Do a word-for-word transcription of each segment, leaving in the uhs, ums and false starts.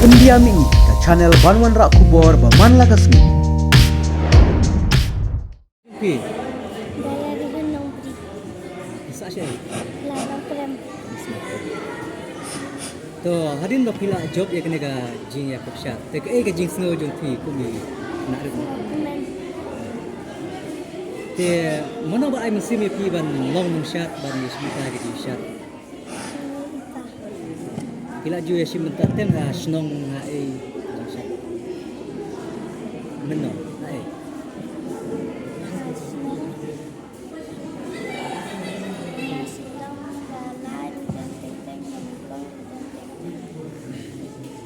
Pyndiam ïa ngi ka channel ban wanrah khubor ba man la ka sngi. Phi? Daya Rihan Nongbri. Phi sah shaei? La Nongkrem. To, hadien ba phi la jop ïa kane ka jingïakob shad, te kaei ka jingsngew jong phi kum i khynnah rit? Sngewkmen. Te mano ba ai mynsiem ïa phi ban long nongshad, ban ïashim bynta ïa ka jingshad? Phi la ju ïashim bynta teng ha shnong, ha ei? Mynno, ha ei?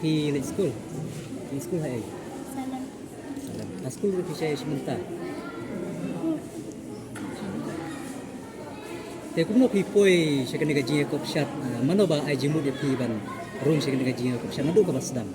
Phi leit skul? Phi leit skul ha ei? Salem. Ha skul ruh phi shah ïashim bynta? Te kumno phi poi sha kane ka jingïakob shad, ah, mano ba ai jingmut ïa phi ban rung sha kane ka jingïakob shad naduh kaba sdang?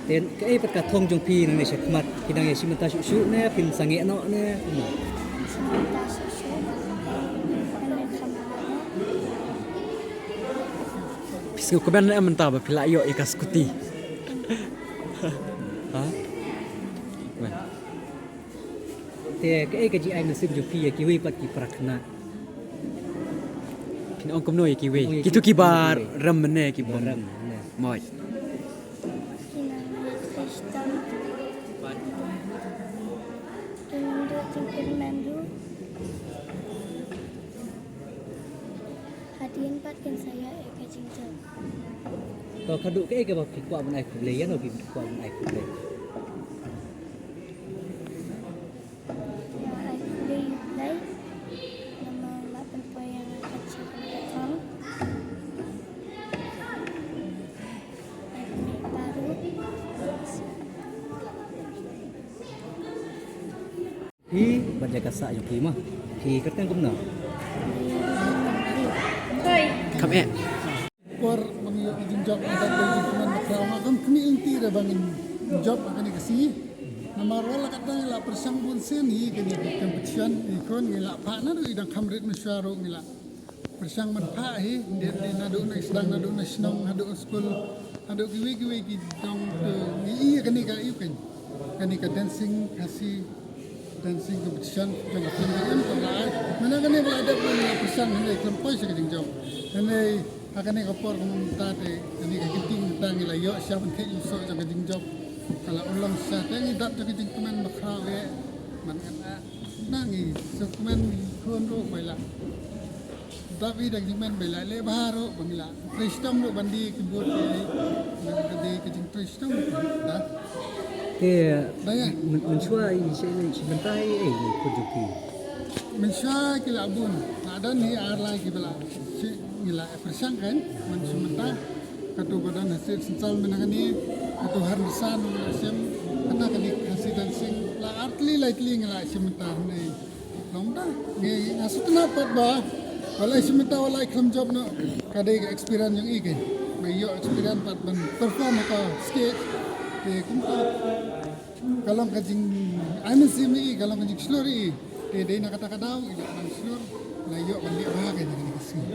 Te kaei pat ka thong jong phi nangne shakhmat, phi dang ïashim bynta shuh shuh ne phin sangeh noh ne kumno? Phi sngewkmen ne em mynta ba phi la ïoh ïa ka scooty? Ha? Te kaei ka jingai mynsiem jong phi ïa kiwei pat ki para khynnah? Phin ong kumno ïa kiwei? Kito kiba rem mynne, kiba rem mynne. Moj. Hadien pat kin sa ïa ka jingjop. To, khadduh kaei kaba phi kwah ban ai khublei, ïano phi kwah ban ai khublei? Ïa ai khublei ïa U Blei namar la pynpoi ïa nga kat sha kane ka thong. Ai khublei baroh. Phi bad jaka sah jong phi ma. Phi kyrteng kumno? Kham eh. Por ba ngi ïoh jingjop, nga dang dei jingkmen ba khraw, nga kam khmih lynti re ba ngin jop ha kane ka sngi. Namar wat la katta ngi la pyrshang bun sien hi kane ka competition, ngi khun ngi la phah naduh i dang kham rit mynshuwa ruh ngi la pyrshang ban phah hi, dei, dei naduh na sdang, naduh na shnong, haduh skul, haduh kiwei kiwei ki dong, te ngi ïa kane ka ïa kane, kane ka dancing Khasi, dancing competition jong ka film ka im ka la ai. Mynta kane ba la dep ba la pyrshang hynrei khlem poi sha ka jingjop. Hynrei ha kane ka por ka mynta te kane ka kynti mynta ngi la ïoh sha ban khet ïa u soh jong ka jingjop. Ka la urlong sha te ngi dap jong ka jingkmen ba khraw eh. Man kan a na ngi sngewkmen ngi khun ruh ba la dap i da ka jingkmen ba la leh bha ruh ba ngi la trei shitom ruh ban die ki bud ki ai. Nang ka die ka jingtrei shitom ruh da. Te da ïa myn- mynshuwa i shei leh shi bynta i ei i khun jong phi? Mynshuwa ki la bun, la don hi ar lai kiba la shi ngi la pyrshang kan mynshuwa mynta. Katu ba don ha Sir Central mynta kane, katu Harmison ba la shim, kata kane Khasi Dancing, la ar tylli lai tylli ngi la shim mynta hangne. Long da, ngi nga sngewtynnat pat ba, ba la shim mynta, ba la khlem jop noh, ka dei ka experience jong i keiñ. Ba ïoh experience pat ban perform ha ka stage. Te kumta ka long ka jingai mynsiem ïa i, ka long ka jingshlur ïa i. Te dei na kata ka daw i dei ban shlur, la ïoh ban leh bha keiñ ha kane ka sngi.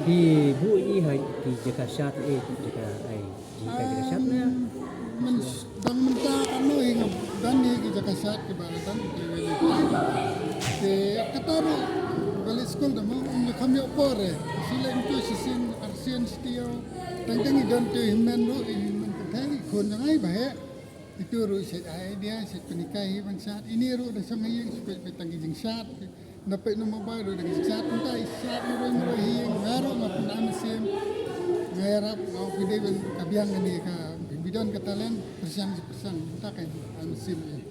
Phi buh ïa i ha ki jaka shad, eh, ki jaka ai, ki jaka shad ne? Myn- dang mynta katno hi nga don hi ki jaka shad kiba la don ki. Te kata ruh ba leit skul da mo, ym kham ïoh por eh. Shu leit mynta shisien arsien shi taïew. Tang tang i don te i hynmen ruh, i hynmen pyrthei, i khun jong nga i ba heh. Itu ruh shet ai idea, shet pynhikai hi ban shad. Ini ruh da shong ha ïing shu peit peit tang ki jingshad. Da peit na mobile ruh da ki jingshad. Mynta i shad marwei marwei ha ïing, nga ruh nga pynai mynsiem. Nga ïarap, nga ong phi dei ban ka biang kane ka, phi don ka talent, pyrshang shi pyrshang. Mynta ka ai mynsiem ïa i.